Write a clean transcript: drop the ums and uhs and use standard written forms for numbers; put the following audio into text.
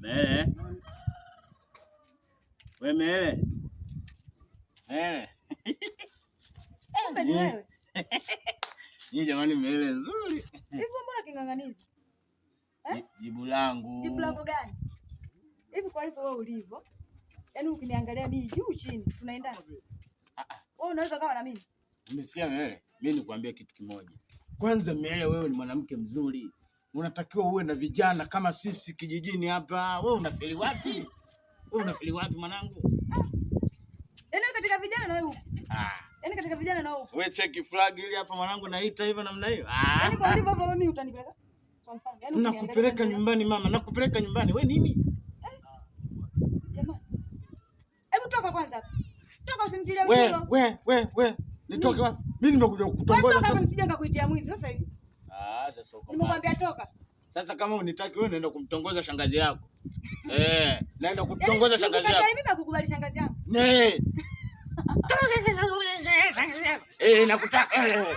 Mele. We Mele. Mele. Kumbe ni wewe. Ni jamani, Mele nzuri. Hivyo mbona king'ang'anizi? Eh? Jibu langu. Jibu lako gani? Hivi kwa hivyo wewe ulivyo. Yaani ukiniangalia mimi juu chini tunaendana. Ah ah. Wewe unaweza kawa na mimi. Umesikia Mele? Mimi nikwambia kitu kimoja. Kwanza Mele, wewe ni mwanamke mzuri. Unatakiwa uwe na vijana kama sisi kijijini hapa. Wewe unafeli wapi? Wewe unafeli wapi mwanangu? Yaani katika vijana na wewe uko. Ah. Yaani katika vijana na wewe uko. Wewe cheki flag ile hapa mwanangu, naita hivyo namna hiyo. Ah. Yaani kwa hivyo hivyo mimi utanipeleka? Kwa mfano, yaani ukiniangalia Nakupeleka mimi- nyumbani mama, nakupeleka nyumbani. We nini? Jamani. Hebu toka kwanza. Toka usinitilie We, uchulo. we, we, we. Nitoke wapi? Mimi nimekuja Wewe kukutongoza toka hapa tu. nisije nikakuitia mwizi sasa hivi. Ah, sasa uko mbali. Nimekwambia toka. Sasa kama unitaki wewe, naenda kumtongoza shangazi yako. Eh, naenda kumtongoza shangazi yako. Mimi nakukubali shangazi yangu. Ne. Eh, nakutaka. Eh.